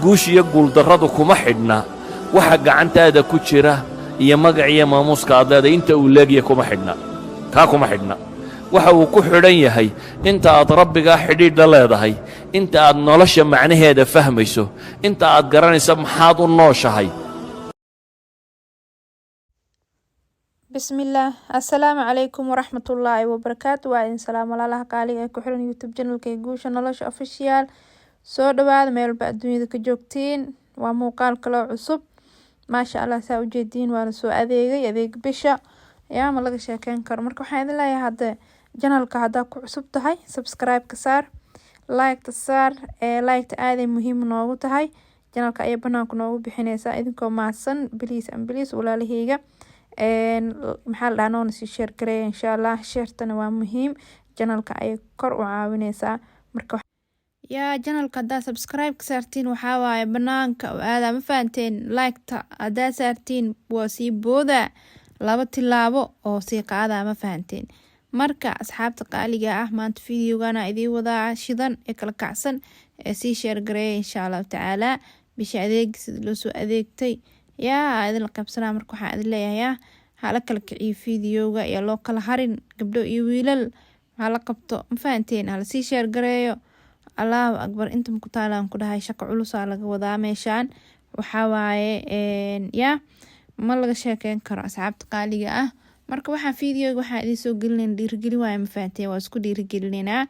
Guush iyo guuldarradu kuma xidhna waxa gacantaada ku jira iyo magac iyo maamuuska aad leedahay inta uu leegya. Kuma xidhna kaa, kuma xidhna. Waxa uu ku xidhan yahay inta aad Rabbigaa xidhiidh la leedahay, inta aad nolosha macnaheeda fahmayso, inta aad garanayso maxaad u nooshahay. Bismillaah, assalaamu calaykum waraxmatullaahi wabarakaatu. Waa idin salaam, walaalaha qaaliga ee ku xiran YouTube channelka ee Guusha Nolosha Official. Soo dhawaada meel walba adduunyada ka joogtiin. Waa muuqaal kaloo cusub, maasha Allah. Saa ujeediin, waa lasoo adeegay, adeeg bisha yaa ma laga sheekeyn karo. Marka waxaan idin leeyahay, hadda channelka haddaa ku cusub tahay, subscribe-ka saar, like-ta saar. Ee like-ta aaday muhiim noogu tahay, channelka ayay banaanka noogu bixineysaa. Idinkoo mahadsan, please and please, walaalaheyga, maxaa la dhahaa, noona sii share gareeya insha Allah. Sharetana waa muhiim, channelka ayay kor u caawineysaa. Marka yaa channelka haddaa subscribe ka saartiin, waxaa waaye banaanka oo aadaa, ma fahanteen? Like-ta haddaa saartiin, waa sii booda laba tilaabo oo sii qaadaa, ma fahanteen? Marka asxaabta qaaliga ah, maanta videogana idiin wadaa shidan ee kala kacsan ee sii share gareeya insha Allahu tacaala. Bisha adeeg sida loo soo adeegtay yaa idin la qaybsanaa. Marka waxaan idin leeyahay, yaa hala kala kiciyo videoga iyo loo kala harin, gabdho iyo wiilal hala qabto, ma fahanteen? Hala sii share gareeyo. Allahu akbar, inta maku taalaan ku dhahay, shaqo culusaa laga wadaa meeshaan. Waxaa waaye yaa ma laga sheekeyn karo, asxaabta qaaliga ah. Marka waxaa videoga waxaa idin soo gelinayna dhiirigelin waaye, ma fahanteen? Waa isku dhiirigelinaynaa.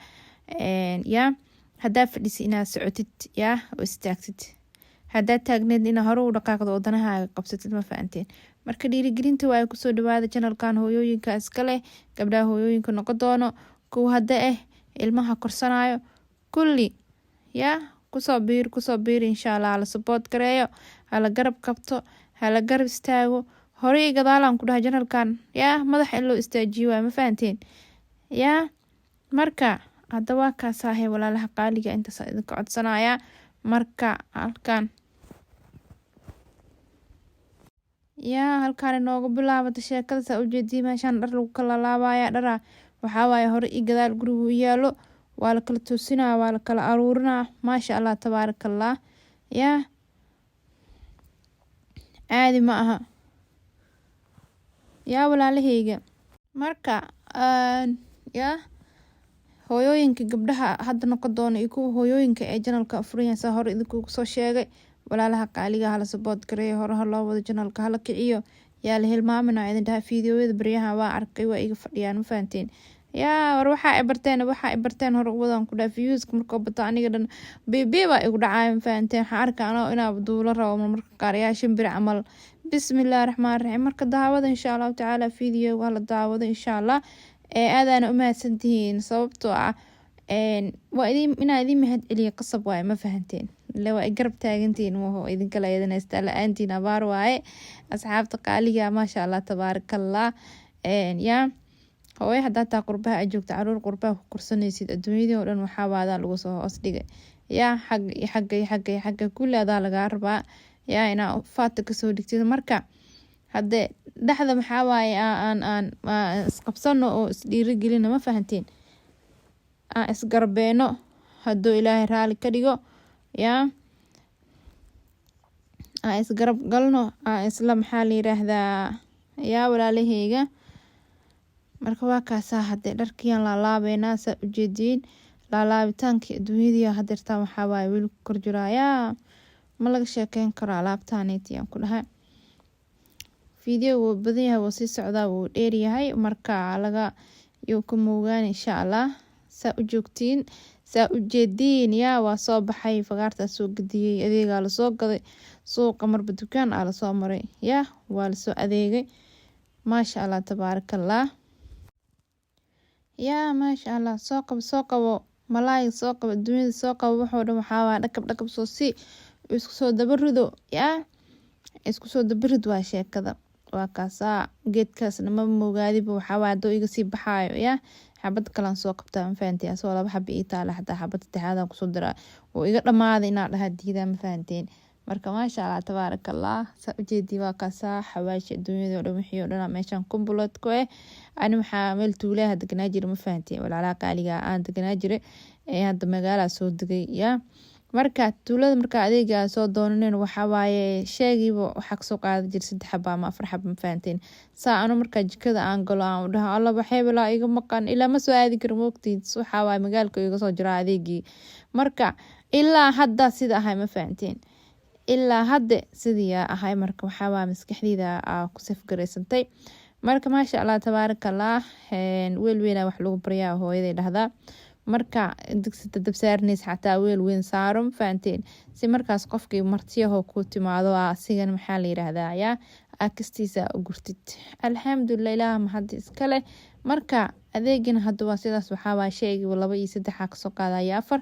Yaa haddaa fadhisi inaad socotid, yaa oo istaagtid, haddaad taagneed inaad hore u dhaqaaqdo oo danahaaga qabsatid, ma fahanteen? Marka dhiirigelinta waa. Kusoo dhawaada channelkan hooyooyinka iska leh, gabdhaha hooyooyinka noqon doono, kuwa hadda ilmaha korsanayo, kulli yaa kusoo biir, kusoo biir insha Allah. Hala support gareeyo, hala garab qabto, hala garab istaago. Hore iyo gadaalaan ku dhahay, channelkan yaa madaxa in loo istaajiyo waay, ma fahanteen? Yaa marka hadda waa kaasaahe, walaalaha qaaliga, intaas idinka codsanaya. Marka halkan yaa halkaan inooga bilaabata sheekada. Saa ujeedii, meeshaan dhar lagu kala laabaya. Dhara waxaa waaye hore iyo gadaal gurigu u yaalo, waa la kala toosinaa, waa la kala aruurinaa. Maasha Allah, tabaaraka Allah, yaa caadi ma aha yaa walaalaheyga. Marka yaa hooyooyinka, gabdhaha hadda noqon doona iyo kuwa hooyooyinka ee channelka furan, saa hore idinkugu soo sheegay, walaalaha qaaliga, hala support gareeyo, hore ha loo wado channelka, hala kiciyo, yaa la hilmaamina idin dhaha. Fiidiyoyada baryahan waa arkay, waa iga fadhiyaan, ma fahanteen? Yaa war waxaa i barteen, waxaa i barteen, hore wadaan ku dhaha. Viewska markoo bato, aniga dhan bb baa igu dhacay, ma fahanteen? Waxaan arkaa anoo inaa duulo rabo marmarka qaar, yaa shimbir camal. Bismillahi raxmaan raxiim. Marka daawada insha Allahu tacaala, videoga hala daawado insha Allah. Ee aadaana u mahadsantihiin, sababtoo ah waa idin inaa idin mahad celiya qasab waaye, ma fahanteen? Ile waa i garab taagantihiin, maho idinkala eedanaysta, la-aantiin abaar waaye. Asxaabta qaaliga, maasha Allah, tabaarakallah. Yaa hooyo haddaa taa qurbaha aad joogta, caruur qurbaha ku korsanaysid, adduunyadii oo dhan waxaa waadaa lagu soo hoos dhigay, yaa xagga iyo xagga iyo xagga iyo xagga, kulli adaa lagaa rabaa yaa inaa faata kasoo dhigtid. Marka haddee dhexda maxaa waaye, aan aan isqabsano oo isdhiirigelino, ma fahanteen? Aan isgarbeeno hadduu Ilaahay raali ka dhigo. Yaa aan isgarab galno, aan isla, maxaa la yiraahdaa, yaa walaalaheyga. Marka waa kaasaa, hadee dharkiyaan laalaabeynaa. Saa ujeediin, laalaabitaankii adduunyadii hadeertaan waxaa waaye weli ku kor jiraa. Yaa ma laga sheekeyn karo alaabtaaneytiaan ku dhahay. Video wuu badan yahay, wuu sii socdaa, wuu dheeryahay. Marka laga yuu ka moogaan insha Allah. Saa u joogtiin, saa ujeediin, yaa waa soo baxay, fagaartaa soo gadiyey, adeegaa lasoo gaday suuqa, marba dukaan aa lasoo maray, yaa waa lasoo adeegay. Maasha Allah, tabaarakallah. Yaa maasha Allah, soo qabo, soo qabo malaayga, soo qabo adduunyada, soo qabo waxoo dhan. Waxaa waa dhakab dhakab soo si isku soo daba rido, yaa isku soo daba rid waa sheekada. Waa kaasaa, geedkaasna ma moogaadiba. Waxaa waa haduu iga sii baxaayo, yaa xabad kalaan soo qabtaa, ma fahanteen? Asagoo laba xaba ii taala, xataa xabad saddexaadaan kusoo diraa, wuu iga dhamaaday inaa dhaha diidaa, ma fahanteen? Marka maasha Allah, tabaaraka Allah, saa ujeedii, waa kaasaa xawaashi adduunyada oo dhan, wixii oo dhan meeshan kumbulood ku ani waxaa meel tuulaha deganaa jira, ma fahanteen? Walaalaha qaaliga aan deganaa jira ee hadda magaalaa soo degay. Yaa Marka tuulada markaa adeega aan soo doonanen, waxaa waaye sheegiiba waxaa kasoo qaada jira saddex xaba ama afar xaba, ma fahanteen? Saa anu markaa jikada aan galo, aan u dhaho, "Alla, waxeebelaa iga maqan," ilaa ma soo aadi karo, moogtiid. Waxaa waaye magaalka iga soo jiraa adeegii. Marka ilaa hadda sida ahay, ma fahanteen? Ilaa hadda sidii ahay. Marka waxaa waaye maskaxdeyda aa ku safgaraysantay. Marka maasha Allah, tabaaraka Allah, weel weynaa wax lagu baryaa, hooyaday dhahdaa. Marka digsita dab saarnaysa, xataa weel weyn saaro, ma fahanteen? Si markaas qofkii martiyaho ku timaado, asigan maxaa la yiraahdaa, yaa kastiisa u gurtid. Alxamdulilah, ilaah mahad iskale. Marka adeegina hadda waa sidaas. Waxaa waay sheygiiba laba iyo saddexa kasoo qaadaya, afar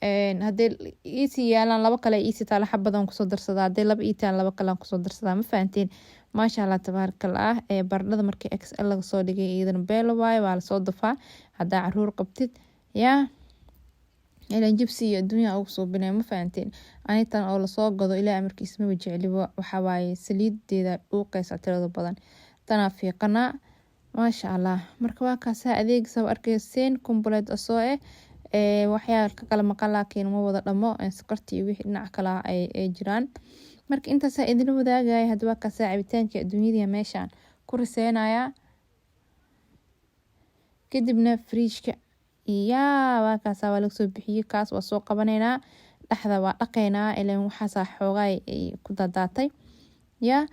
hadday iisii yaalaan, laba kale iisii taala, xabadan kusoo darsadaa. Hadday laba ii taan, laba kale kusoo darsadaa, ma fahanteen? Maasha Allah, tabaaraka Allah. Ee baradhada markii XL laga soo dhigay, iyadana beelo waaye, waa lasoo dafaa haddaa caruur qabtid. Yaa ilan jibsi iyo adduunya ugu suubinaya, ma fahanteen? Anitan oo lasoo gado, ilaa amarkiisa maba jeclibo. Waxaa waaye saliideeda dhuuqeysa tirada badan, tanaa fiiqanaa, maasha Allah. Marka waa kaasaa adeeg soo arkeyseen, complete asoo eh. Waxyaa ka kala maqan, laakiin ma wada dhamo, sokorta iyo wixii dhinac kale ay jiraan. Marka intaasaa idinla wadaagaya. Hadda waa kaasaa cabitaanka adduunyada meeshaan ku riseynaya. Kadibna fridge-ka yaa waa kaasaa, waa lagasoo bixiyey, kaas waa soo qabaneynaa, dhexda waa dhaqeynaa, ilan waxaasaa xoogaa ay ku daadaatay. Yaa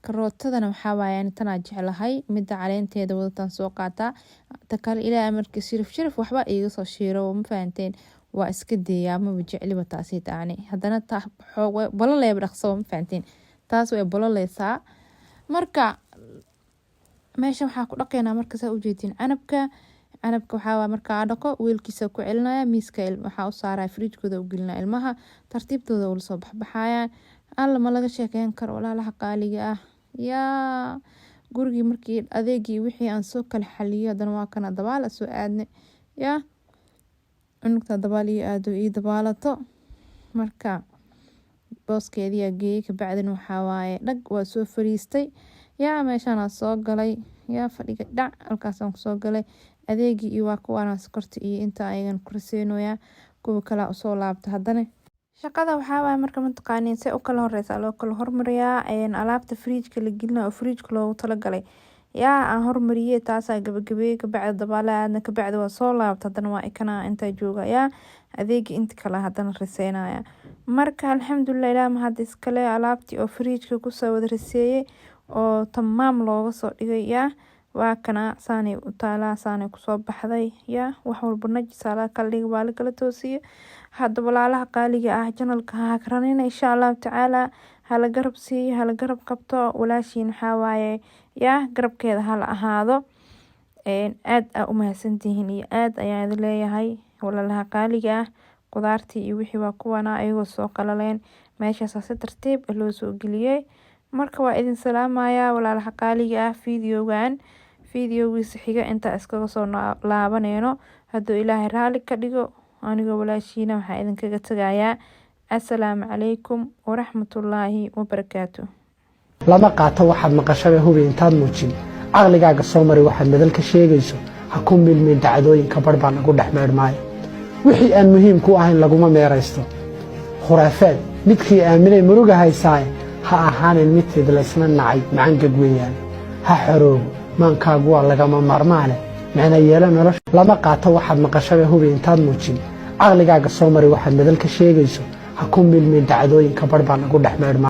karootada waxaa waaye tanaa jeclahay, mida caleenteeda wadataan soo qaataa. Ta kale, ilaa amarkii shirif shirif waxba iiga soo shiiro, ma fahanteen? Waa iska deeyaa, maba jecliba taasi taani. Haddana ta xoog bololeeba dhaqsaba, ma fahanteen? Taas way bololeysaa. Marka meesha waxaa ku dhaqeynaa, marka saa ujeedin, canabka. Canabka waxaa waa markaa dhaqo, weelkiisa ku celinaya, miiska waxaa u saaraya, fridge-kooda u gelinaya, ilmaha tartiibtooda ula soo baxbaxayaan. Alla, ma laga sheekeyn karo, walaalaha qaaliga ah. Yaa gurigii markii adeegii wixii aan soo kala xaliyay, haddana waa kana dabaal soo aadne. Yaa cunugta dabaal ii aado, ii dabaalato. Marka booskeediyaa geeyey, kabacdina waxaa waaye dhag waa soo fariistay. Yaa meeshaanaa soo galay, yaa fadhiga dhac halkaasaan kusoo galay. Adeegii iyo waa kuwaana, sokorta iyo inta ayagan ku raseynoyaa, kuwa kalaa usoo laabta. Haddana shaqada waxaa waaye, marka mataqaaniin, se u kala horeysa loo kala hormariyaa. Alaabta fridge-ka la gelinayo oo fridge-ka loogu talagalay yaa aan hormariyey, taasaa gabagabeeyey. Kabacdi dabaala aadna, kabacdi waa soo laabta, haddana waa ikana intaa jooga. Yaa adeegii inta kale haddana raseynaya. Marka alxamdulilah, ilaah mahad iskale, alaabtii oo fridge-ka kusoo wada raseeyey oo tamaam looga soo dhigay. Yaa waa kana, saanay u taalaa, saanay kusoo baxday. Yaa wax walba najis alaa kala dhigay, waa la kala toosiyey. Hadda walaalaha qaaliga ah, channel-ka ha haranina, insha Allahu tacaala hala garab siiyo, hala garab qabto walaashiin. Waxaa waaye yaa garabkeeda hala ahaado. Aad aa u mahadsantihiin iyo aad ayaan idin leeyahay, walaalaha qaaliga ah. Qudaartii iyo wixii waa kuwana, ayagoo soo qalaleen, meeshaas si tartiib ah loo soo geliyey. Marka waa idin salaamayaa, walaalaha qaaliga ah. Videogan videogiisa xiga intaa iskaga soo laabaneyno, hadduu Ilaahay raali ka dhigo, anigoo walaashiina waxaa idinkaga tagayaa assalaamu calaykum waraxmatullaahi wabarakaatu. Lama qaato waxaad maqashaba, hubi intaad muujin. Caqligaaga soo mari waxaad madal ka sheegayso. Ha ku milmin dacdooyinka, barh baa lagu dhex meydhmaayo. Wixii aan muhiim ku ahayn laguma meeraysto. Khuraafaad midkii aaminay muruga haysaaye, ha ahaanin midteed laysla nacay, macangeg weeyaan. Ha xoroobo maankaagu, waa lagama maarmaane. Micna yeelo nolosha. Lama qaato waxaad maqashaba, hubi intaad muujin. Caqligaaga soo mari waxaad madal ka sheegayso. Ha ku milmin dacdooyinka, barh baa lagu dhex meydhmaayo.